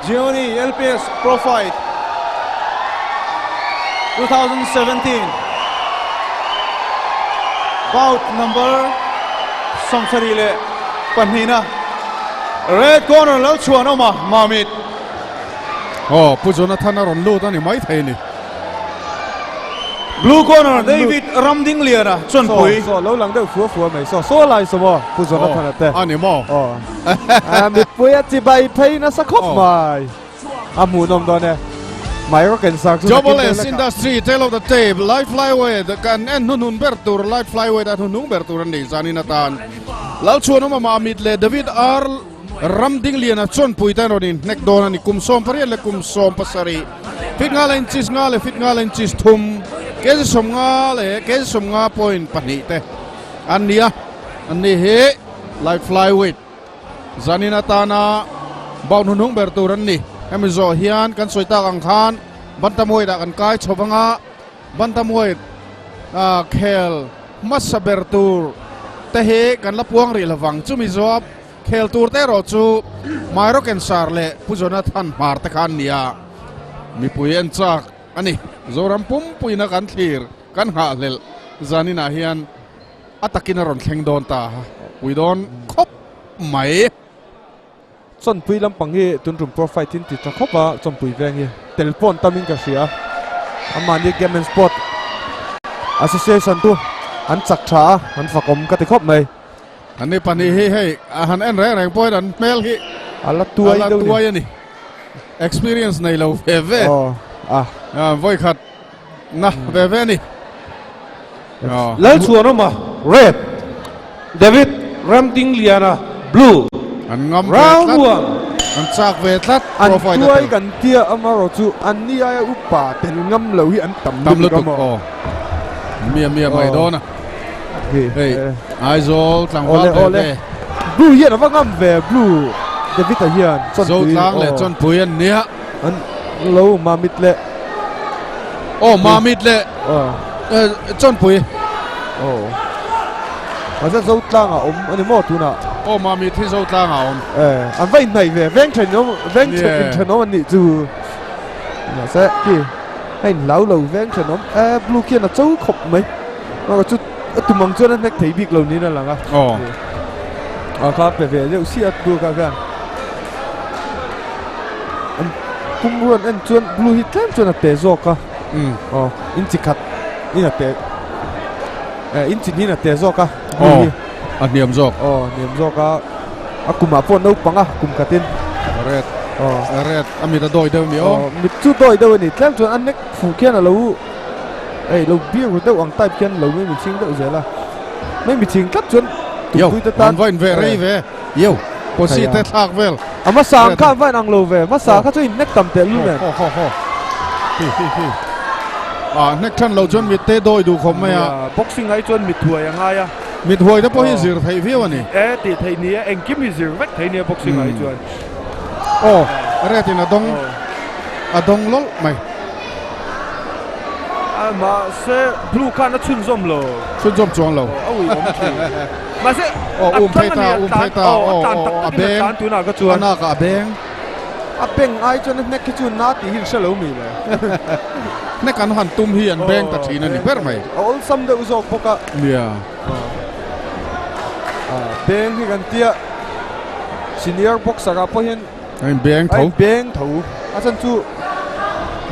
Gionee LPS Pro Fight 2017 Bout number 72 Red corner Lalchhuanawma Mamit. Aw Pu Jonathan a rawn lut a ni mai thei ni. Blue corner David Ramdingliana Chawnpui. Saw lo lang deuh fua fua mai saw saw lai saw maw Pu Jonathan a te. A ni maw. Aw mipui a chibai phei nasa khawp mai. A hmuhnawm dawn e. Mai rawk en sak chu Double S Industry Tale of the Tape Light Flyweight kan en hnuhnun ber tur Light Flyweight a hnuhnung ber tur a ni zanin atan Lalchhuanawma Mamit leh David R Ramdingliana Chawnpui te an rawn inhnek dawn a ni. Kum 18 leh kum 17, fit nga leh inches nga leh fit nga leh inches thum, kg 50 leh kg 50.2 te an ni a. An ni hi Light Flyweight zanin atana bout hnuhnung ber tur an ni. Hemi zawh hian kan sawi tak ang khan Bantamweight ah kan kai chho vang a, Bantamweight khel hmasa ber tur te hi kan la puang rih lovang. Chumi zawh Khel tur te erawh chu Mairo Kensar leh Pu Jonathan Hmar te kha an ni a, mipui en chak a ni. Zoram pumpuina kan thlir kan nghahhlelh zaninah hian a takin a rawn thleng dawn ta pui dawn khawp mai. Chawnpui lampang hi tun tum pawh fight in ti tha khawp a, chawnpui veng hi tel pawh an tam in ka hria. Amahni Game and Sport Association chu an chak tha a, an fakawm ka ti khawp mai. An ni pahnih hi hei a han en reng reng pawhin an hmel hi a la tuai deuh tuai a ni. Experience nei lo ve ve. Oh, ah. Ah, voi khat na ve ve ni. Oh. Lalchhuanawma red, David Ramdingliana blue. An ngam ve Round tlat. 1. An chak ve tlat. An Profile tuai kan tia amarawh chu an ni aia upa tel ngam lo hi an tam Tam lutuk lutuk amaw. aw. Mia mia mai Aw. dawn a. Hei Hei Aizawl tlangval Awle ve awle. ve. Blue hian a va ngam ve blue David a hian chawnpui Zotlang leh aw. chawnpui an nia. An lo mamit leh. Aw mamit leh Aw. chawnpui. Aw. Mahse Zotlang a awm a ni maw tunah. Aw mamit hi Zotlang a awm. Eh an va inhnaih ve veng thenawm veng inthenawm an nih chu. Mahse khi a inhlau lo veng thenawm eh blue khian a cho khawp mai. Mah chu a tum ang chuan a hnek thei bik lo niin a lang a. Aw. A kha pe ve deuh si a blue kha khan. An pum ruan en chuan blue hi tlem chuan a te zawk a. Um. Aw inchi khat in a te eh inchi hnin a te zawk a blue Aw hi. a hniam zawk. Aw hniam zawk a a kumah pawh naupang a kum khatin. Red. Aw. Red a mit a dawi deuh a ni aw. Aw mit chu dawi deuh a ni tlem chuan a nek fuh khian a lo Hei lo biak ru deuh ang type khian lo mai mitching deuh zel a. Mai mitching tlat chuan Yo, tumpui te tan. an va in ve rei ve. Yo, posi te thlak vel. A hmasa ang kha an va in ang lo ve. Hmasa kha chu in hnek tam teh lul nen. Ho ho ho. Hi hi hi. Ah, hnek than lo chuan mit te dawi duh khawp mai a. Boxing ai chuan mit huai a ngai a. Mit huai te pawh hi zir theih viau a ni. E tih theih ni a, engkim hi zir vek thei nia boxing ai chuan. Aw, red in a dawng a dawng lawlh mai. Mahse blue khan a chhunzawm lo. Chhunzawm chuang lo. A ui awm thin. Mahse a um phei ta, um phei ta. A tlan tak takin a tlan tunah ka chuan. A nak ah a beng. A beng ai chuan a hnek hi chu na tih hi an hre lo mi le. Hnek an han tum hi an beng ta thin a ni ber mai. A awlsam deuh zawk bawk a. Nia. Beng hi kan tia senior boxer ah pawh hian A in beng tho. A in beng tho. A chhan chu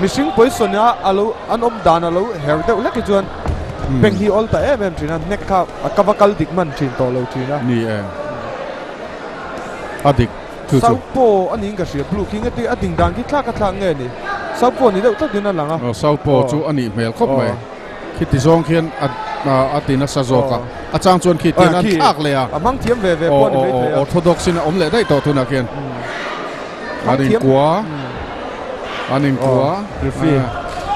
mihring position a alo an awm dan alo her deuh hlek hi chuan beng hi awl ta em em thin a, hnek kha a kava kal dik hman thin tawh lo thin a. Ni e. A dik chu chu. Southpaw a niin ka hria blue khi nge a ding dan khi thlak a thlak nge ni. Southpaw ni deuh tlat in a lang a. Aw Southpaw chu a nih hmel khawp mai. Khiti zawng khian a a ti nasa zawk a, a chang chuan khi tian an thlak leh a. A hmang thiam ve ve pawh a ni mai thei a. Orthodox in a awm leh daih tawh tunah khian. An inkua, an inkua. Referee.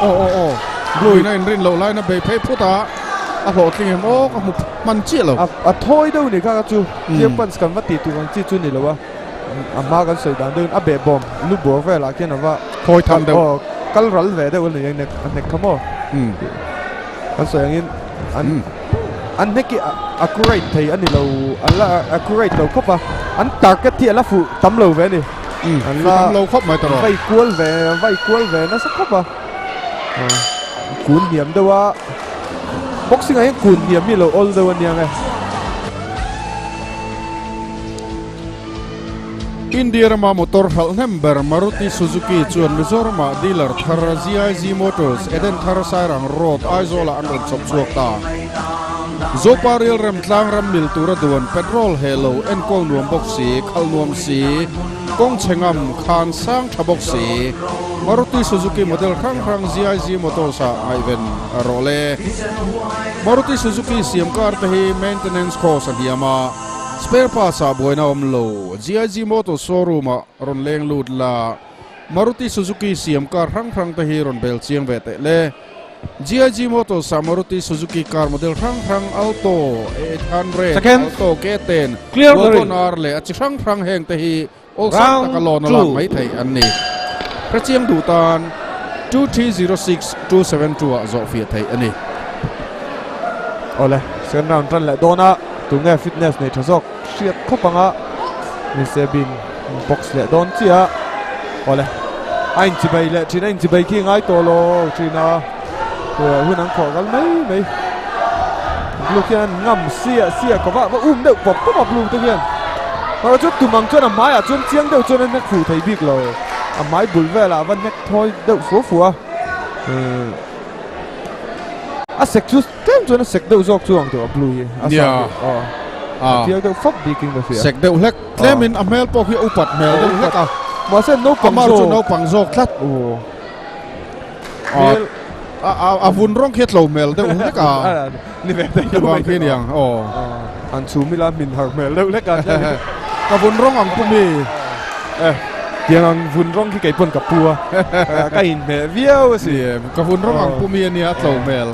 Aw aw aw, Blue in a inrin loh laiin a bei phei phut a, a hlawhtling em aw ka hmu hman chiah lo. A thawi deuh ni kha ka chu, clear punch kan va tih tur ang chi chu ni lo a, a hma kan sawi dan deuhin a behbawm lu bawr velah khian a va thawi tham deuh. Aw kal ral ve deuh a ni a hnek kha maw. Kan sawi angin an an hnek hi accurate thei a ni lo an la accurate lo khawp a, an target hi a la fuh tam lo ve a ni. An la lo khawp mai tawh vai kual ve vai kual ve nasa khawp a. Kun hniam deuh a. Boxing ah hian kun hniam hi lo awl deuh ania nge. India rama motor hralh hnem ber Maruti Suzuki chuan Mizoramah dealer thar GIG Motors, Eden Thar Sairang Road, Aizawlah an rawn chhawp chhuak ta. Zopa Rial rem tlang ram mil tura duan petrol heh lo enkawl nuam bawk si, khalh nuam si, kawng chhe ngam, khan sang tha bawk si. Maruti Suzuki model hrang hrang GIG Motors ah ngaihven rawh le. Maruti Suzuki siam car te hi maintenance cost a hniam a. Spare parts ah buaina awm lo. GIG Motors showroom ah rawn leng lut la. Maruti Suzuki siam car hrang hrang te hi rawn bel chiang ve teh le. GIG Motors ah Maruti Suzuki car model hrang hrang Alto 800, Alto K10, Wagon R leh a chi hrang hrang heng te hi awlsam taka loan a lak mai theih an ni. Hrechiang duh tan 2306 272 ah zawh fiah theih a ni. Awle, second round tan leh dawn a, tunge fitness nei tha zawk hriat khawp anga Mr Bean box leh dawn chiah a. Awle, a inchibei leh thin a inchibei khi ngai tawh lo thin a, hun an khawh kal mai mai. Blue khian ngam siah siah khawp a, va um deuh pawp pawp a blue te khian. Erawh chu tum ang chuan a hmaiah chuan chiang deuh chuan a hnek fuh thei bik lo. A hmai bul velah a va hnek thawi deuh fua fua a. A sek chu tlem chuan a sek deuh zawk chu ang tawh a blue hi. A Nia. Aw. A tial deuh fap bikin ka hria. Sek deuh hlek. Tlemin a hmel pawh khi a upat hmel deuh hlek a. Mahse naupang zawk. Amah chu naupang zawk tlat. Aw. Hmel a vun rawng khi a tlo hmel deuh hlek a. Ni ve thei lo mai khi niang aw. An chhum ila min har hmel deuh hlek a. Ka vun rawng ang pu mi. Eh tiang ang vun rawng khi kei pawn ka pu a. Ka inhmeh viau a si. Ka vun rawng ang pu mi ania a tlo hmel.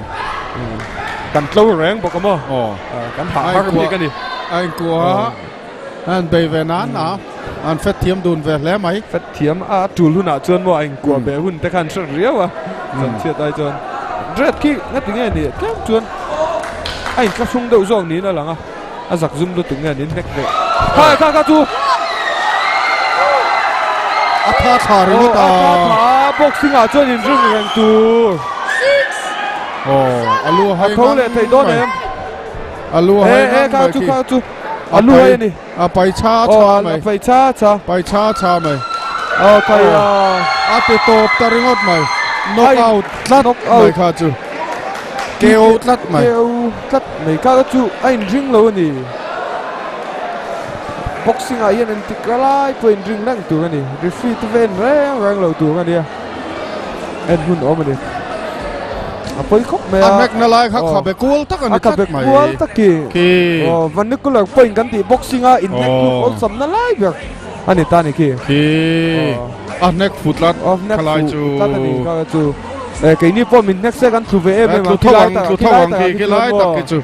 Kan tlo reng bawk a maw. Aw. Kan hah har bik a ni. A inkuah. An bei ve nan a, an fet thiam dun ve hle mai. Fet thiam a tul hunah chuan maw a inkuah ve hun te khan hre riau a, changchhiat ai chuan red khi ngati nge ni tlem chuan a inthlahrung deuh zawk niin a lang a, a zak zum lutuk nge niin hnek ve kha kha kha chu A tha tha ringawt a. A tha tha boxing ah chuan inring reng tur. Aw a lu hai A tho leh thei dawn em? A lu hai ngang mai khi. Kha chu a lu hai a ni. A pai cha cha mai. A pai cha cha. Pai cha cha mai. Aw kai a. A ti tawp ta ringawt mai. Knock out tlat mai kha chu. KO tlat mai. KO tlat mai kha chu a inring lo a ni. Boxing ah hian entik lai pawh inring reng tur a ni. Referee te ven reng reng lo tur a nia. En hun awm a ni. A pawi khawp mai a. A hnek na lai kha khabe kual tak a ni tlat mai. A khabe kual tak hi. Khi. Aw vernacular point kan tih boxing a in hnek tluk awlsam na lai ber a ni ta ni khi. Khi. A hnek fu tlat kha lai chu. Tlat a ni kha chu. E keini pawh min hnek se kan thlu ve em em a. Tlu tho ang tlu tho ang khi khi lai tak khi chu.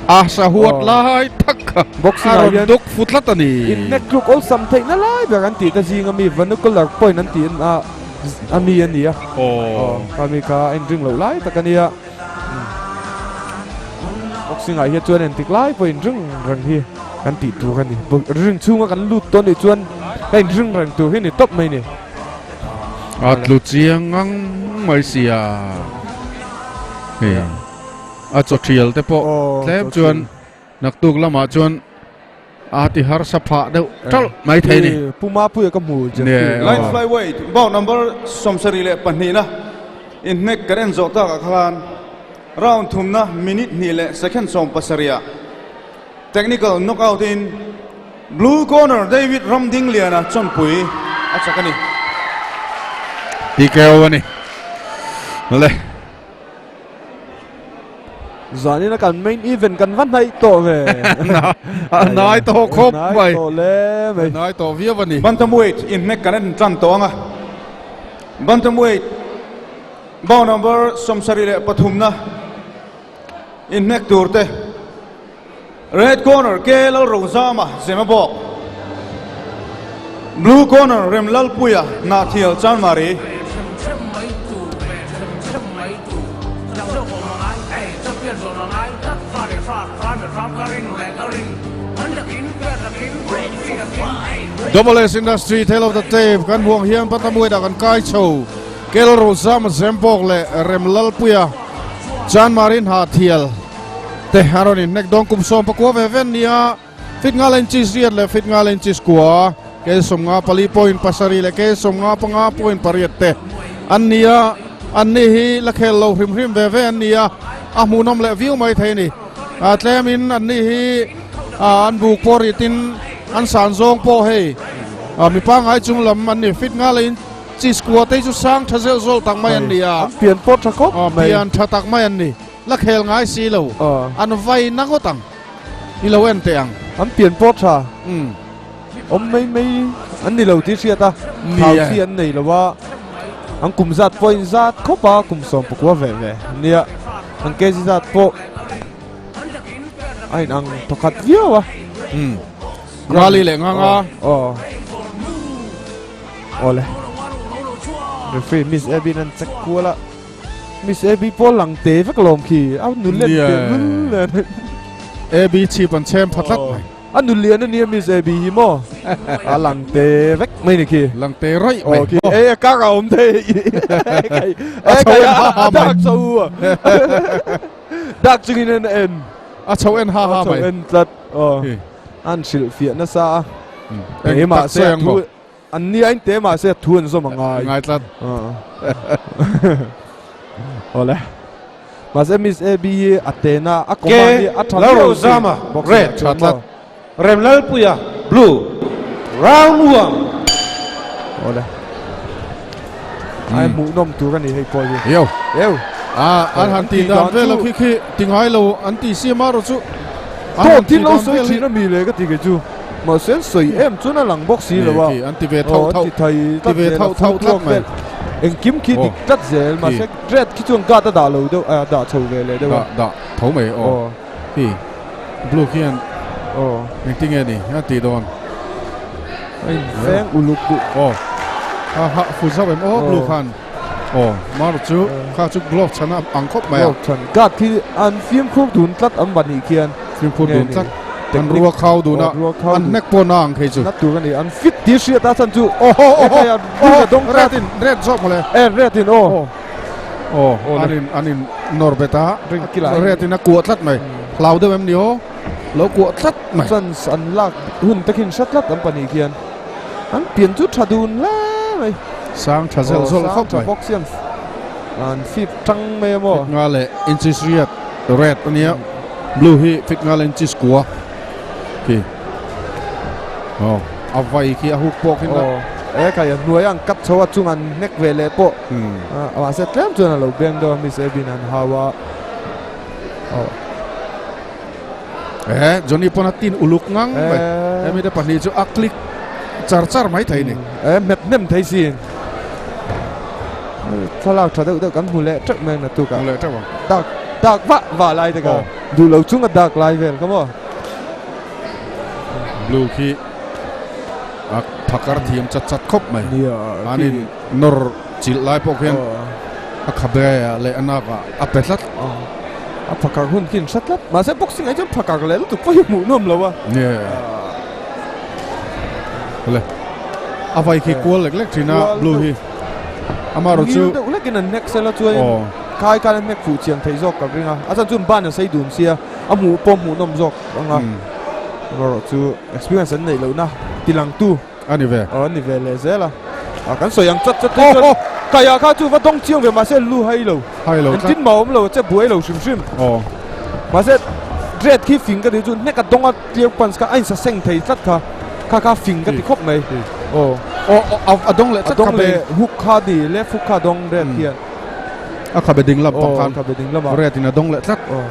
A sa huat lai tak kha. Boxing ah hian duk fu tlat a ni. In hnek tluk awlsam theih na lai ber an tih te zing ami vernacular point an tih a. A mi a ni a. Aw. Kha mi kha a inring loh lai tak a nia. Boxing ah hian chuan entik lai pawh inring reng hi kan tih tur a ni. Ring chhunga kan lut dawn nih chuan ka inring reng tur hi ni tawp mai ni. A tlu chiang ngang mai sia. Hei a chaw thial te pawh tlem chuan naktuk lamah chuan A ti harsa phah deuh ṭalh mai thei ni. Pu Mapuia ka hmu Jeffrey. Light flyweight bout number 72na inhnek kan en zawh takah khan round thumna minute hnih leh second 17 ah technical knockout in blue corner David Ramdingliana chawnpui a chak a ni. TKO a ni. Le. Zanin a kan main event kan va hnaih tawh ve. A nai tawh khawp mai. Nai tawh le mai. Nai tawh viau a ni. Bantamweight inhnek kan en tan tawh ang a. Bantamweight bout number 73na inhnek tur te Red corner K Lalrozama Zemabawk, Blue corner Remlalpuia Hnahthial Chanmari. Double S Industry Tale of the Tape kan hmuh ang hian Patamueda kan kai chho Kel Rozama Zembawk leh Remlalpuia Chanmarin Hathial te a rawn inhnek dawn kum 14 ve ve nia Fit nga len chi riat leh fit nga len chi kua ke 54.7 leh ke 55.8 te an nia an ni hi la khel lo hrim hrim ve ve an nia a hmuhnawm leh viau mai thei a ni a tlemin an ni hi an buk pawh ritin an san zawng pawh hei mi pangai chung lam an ni fit nga lein chi kua te chu sang tha zel zawl tak mai an ni a an pian pawh tha khawp mai pian tha tak mai an ni la khel ngai si lo an vai na ngawt ang i lo en teh ang an pian pawh tha awm mai mai an ni lo tih hriat a thau chi an nei lo a an kum zat pawh in zat khawp a kum 19 ve ve nia an kg zat pawh a in ang thawkhat viau a Rally leh nga nga aw awle referee Miss Abby an check kual a Miss Abby pawh lang te vek lawm khi a nulen te lul nen Abby chip an chem pha tlat mai a nulian ania Miss Abby hi maw a lang te vek mai ni khi lang te raih mai khi e a kar a awm thei a chho en ha ha mai dak chho dak chungin an en a chho en ha ha mai en tlat aw an hrilh fiah nasa a engmah se thu an ni a in te mah se thu an zawm a ngai ngai tlat awle mahse Miss AB hi a tena a command hi a tha viau Lalrozama red tha tlat Remlalpuia blue round 1 awle ai hmuhnawm tur a ni hei pawh hi yo eu a an han ti dan vel khi khi ti ngai lo an ti si ma ro chu to tin lo sawi thin a mi le ka ti ke chu mahse an sawi em chuan a lang bawk si lo a an ti ve thau thau ti thei ti ve thau thau tlat mai engkim khi dik tlat zel mahse red khi chuan guard a dah lo deuh a dah chho ve leh deuh a dah tho mai aw khi blue khian aw engtinge ni a ti dawn a in veng uluk duh aw a ha fu zauh em aw blue khan aw mar chu kha chu glove chhan a ang khawp mai a glove chhan guard khi an fimkhur dun tlat an pahnih khian fimkhur dun tlat an rua khau dun a an hnek pawh na ang phei chu na tur a ni an fit tih hriat a chhan chu aw aw aw red in red zawk mawle e red in aw aw an in an in nawr bet a red in a kuah tlat mai hlau deuh em ni aw lo kuah tlat mai chance an lak hun te khin hre tlat an pahnih khian an pian chu tha dun hle mai sang tha zel zawl khawp mai bawk siam an fit tang mai a maw nga leh inches riat red ania blue hi fit nga leh inches kua khi oh a vai khi a huk pawh khi na e kai a hnuai ang cut chho a chung an hnek ve leh pawh a mahse tlem chuan a lo beng dawn miss Ebin an hau a oh e Johnny pawn a tin uluk ngang mai hemi te pahnih chu a click char char mai thei ni e hmet hnem thei sin thlalak tha deuh deuh kan hmu leh teuh mai na tuk a hmu leh teuh ang dak dak va va lai te ka duh lo chung a dak lai vel ka maw blue khi a phakar thiam chat chat khawp mai an in nawr chilh lai pawh khian a khabe ah leh a nak ah a pe tlat a phakar hun khi an hre tlat mahse boxing ah hi chuan phakar leh lutuk pawh hi hmuh nuam lo a le a vai khi kual lek lek thin a blue hi amaherawh chu deuh lekin an hnek sela chuan khai khan an hnek fuh chiang thei zawk ka ring a a chhan chu ban a sei dun sia a hmuh pawh hmuh nawm zawk anga amaherawh chu experience an neih lohna tilangtu A ni ve. Aw a ni ve leh zel a. A kan sawi ang chat chat te chuan Kaiah kha chu va dawng chiang ve mahse lu hai lo. Hai lo tlat. Engtin mah awm lo che buai lo hrim hrim. Aw. Mahse red khi fing ka ti chu hnek a dawng a clear punch kha a insa seng thei tlat kha. Kha kha fing ka ti khawp mai. Aw. Aw a dawng leh tlat kha be. A dawng leh hook kha ni left hook kha a dawng red hian. A khabe ding lam pang khan. Aw khabe ding lamah. Red in a dawng leh tlat. Aw.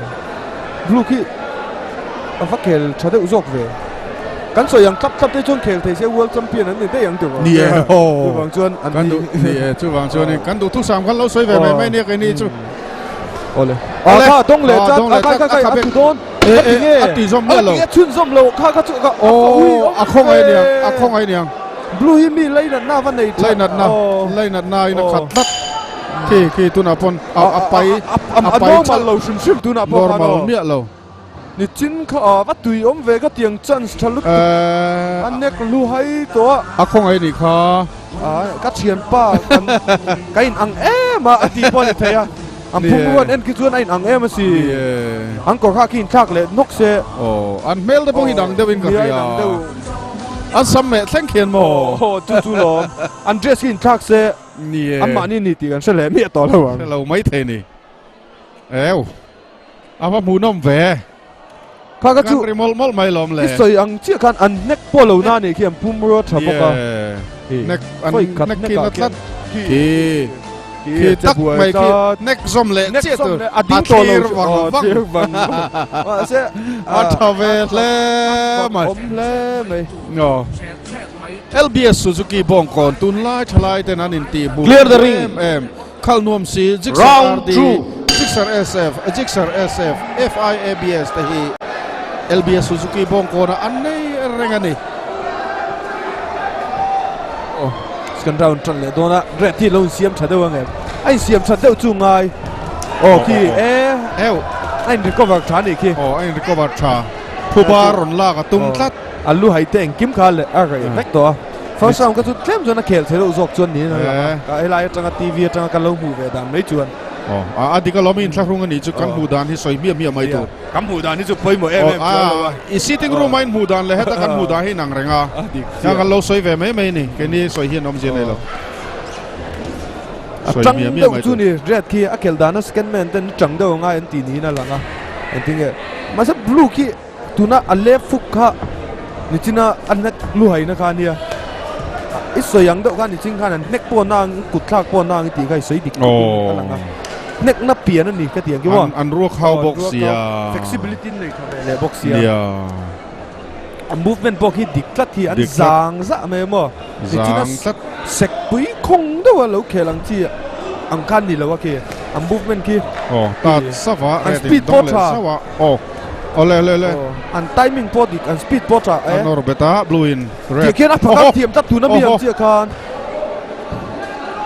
Blue khi a va khel tha deuh zawk ve. Kan sawi ang tlap tlap te chuan khel thei se world champion an ni daih ang tih vang. Ni e ho. Chuvang chuan an kan duh ni e chuvang chuan in kan duh thusam khan lo sawi ve mai mai nia keini chu. Awle. A kha dawng leh chat a kai kai kai a ti dawn. E e a ti zawm miah lo. A chhun zawm lo kha kha chu ka oh a khawngaih niang a khawngaih niang. Blue hi mi lainatna va nei tha. Lainatna lainatna in a khat tlat. Khi khi tunah pawn a pai a pai normal lo hrim hrim tunah pawh normal miah lo. Nichin kha a va tui awm ve ka tiang chance tha lutuk. A nek lu hai tawh a. A khawngaih nih kha. Ka thianpa kan ka in ang em a a tih pawh a ni thei a. An phung ruan en khi chuan a in ang em a si. An kawr kha khi in thlak leh nawk se. Aw, an hmel te pawh hi dang deuh in ka hria. An sam meh thleng khian maw? Aw, chu chu lawm. An dress khi in thlak se. Anmahni ni tih kan hre leh miah tawh lo ang. Hre lo mai thei ni. Eu, a va hmuhnawm ve. Kha ka chu ri mawlh mawlh mai lawm le. I sawi ang chiah khan an hnek pawh lo na nih khi an pum rua tha bawk a. Hnek an hnek khi na tlat. Khi khi tak mai khi hnek zawm leh chiah tur. A ding tawh lo vang vang. Vang vang. A tha ve hle mai. Awm hle mai. LBS Suzuki Bawngkawn tunlai thalai ten an intih hmuh Clear the ring. em em. Khalh nuam si Gixxer Round RD, two. Gixxer SF, Gixxer SF, FI ABS te hi LBS Suzuki Bawngkawnah an nei reng a ni. Aw, second round tan leh dawn a, Red hi lo insiam tha deuh ang em? A insiam that deuh chu ngai. Aw khi e, Eu. a in recover tha nih khi. Aw, a in recover tha. Phuba rawn lak a tum tlat. A lu hai te engkim kha leh a rei vek tawh a. First round kha chu tlem chuan a khel thei deuh zawk chuan niin a lang a. Ka helai atanga TV atanga ka lo hmuh ve dan mai chuan. Aw, a dik alawm i inthlahrung a nih chu kan hmuh dan hi sawi hmiah hmiah mai tur. Kan hmuh dan hi chu pawimawh em em chuan lo a. I sitting room a in hmuh dan leh heta kan hmuh dan hi inang reng a. Heng kan lo sawi ve mai mai a ni. Keini sawi hian awmzia nei lo. A tang deuh chu ni red khi a khel dana second man ten tang deuh a ngai an tih niin a lang a. Engtinge mahse blue khi Tuna a left hook kha nichina a hnek luhaina kha ania. I sawi ang deuh kha nichin khan an hnek pawh na ang kut thlak pawh na ang i tih kha i sawi dik tuk in a lang a. Hnek na pian a ni ka ti ang ki maw? An ruak hau bawk sia. Flexibility nei tha ve leh bawk sia. A movement pawh khi dik tlat hi an zang zah mai maw? Nichina sek pui khawng deuh a lo khel ang chi ang khan ni lo a khi a movement khi. Aw ta sava an speed pawh tha. Aw awle awle awle. An timing pawh dik an speed pawh tha e. An nawr bet a blue in red. Tiah khian a phakam thiam tlat tuna mi ang chiah khan.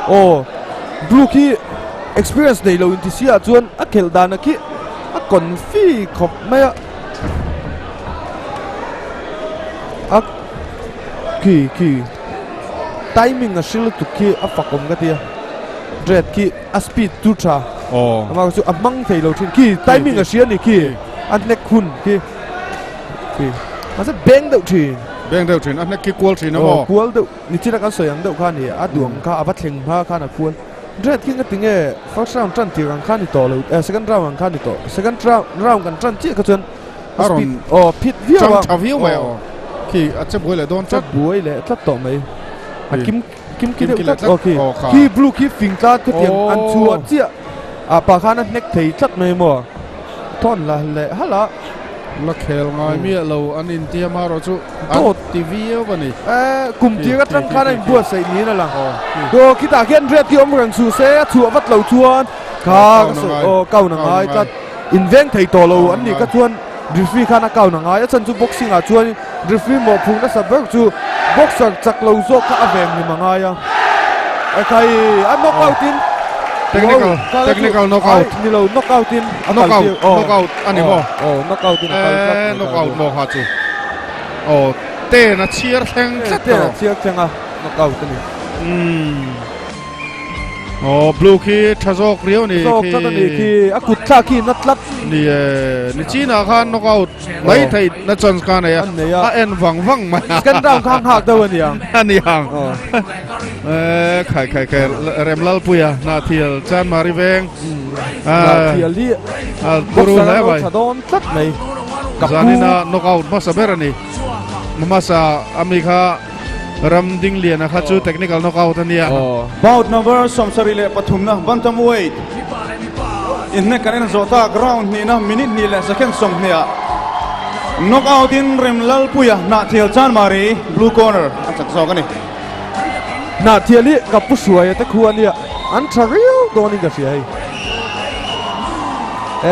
Aw blue khi experience nei lo in ti sia chuan a khelh dan a khi a confi khawp mai a. A khi khi timing a hrilh lutuk khi a fak awm ka tia. Red khi a speed chu tha. Aw. Amah chu a hmang thei lo thin khi timing a hria ni khi a hnek hun khi khi mahse beng deuh thin. Beng deuh thin a hnek khi kual thin a maw? Kual deuh nichina kan sawi ang deuh kha ni a duang kha a va thleng hma khan a kual. Red khi nga tinge first round tan tir ang kha ni tawh lo eh second round ang kha ni tawh second round round kan tan chiah kha chuan a rawn aw phit viau a. Tang tha viau mai aw. Khi a che buai leh dawn tlat. Che buai leh tlat tawh mai. A kim Kim ki deuh tlat aw khi khi blue khi fing tlat ka tiang an chhuah chiah a pa khan a hnek thei tlat mai maw thawn la leh halh a la khel ngai miah lo an intiam a erawh chu an ti viau a ni kum tir atang khan a inbuatsaih niin a lang aw khitah khian red khi awm reng suh se a chhuah vat lo chuan kha aw count a ngai tlat inveng thei tawh lo an nih kha chuan referee khan a count a ngai a chhan chu boxing ah chuan Referee mawhphung nasa ber chu boxer chak lo zawk kha a veng hlim a ngai a. Ekhai a knock out in Technical technical knock out ni lo knock out in a knock out knock out ani maw oh knock out in a kal tlat eh knock out maw kha chu oh ten a chhiar thleng tlat ten a chhiar thleng a knock out ani Aw blue khi tha zawk riau ni zawk tlat ani khi a kut thlak khi na tlat ni e ni china khan knock out mai thei na chance kha nei a a en vang vang mai second round kha nghak deuh ani ang ani ang e khai khai khai rem lal puia na thial chan mari veng na thial hi a turu hle mai tha dawn tlat mai zanina knock out hmasa ber ani hmasa ami kha Ram ding liana kha chu technical knockout a nia. Bout number 73na bantamweight inhnek kan en zawh tak round hnihna minute hnih leh second 20 ah knockout in Remlalpuia Hnahthial Chanmari blue corner a chak zawk a ni. Hnahthial hi ka pu hruaia te khu a nia an tha riau dawnin ka hria hei.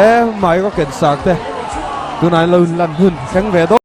E mai rocket sak te tunah an lo inlan hun thleng ve dawn.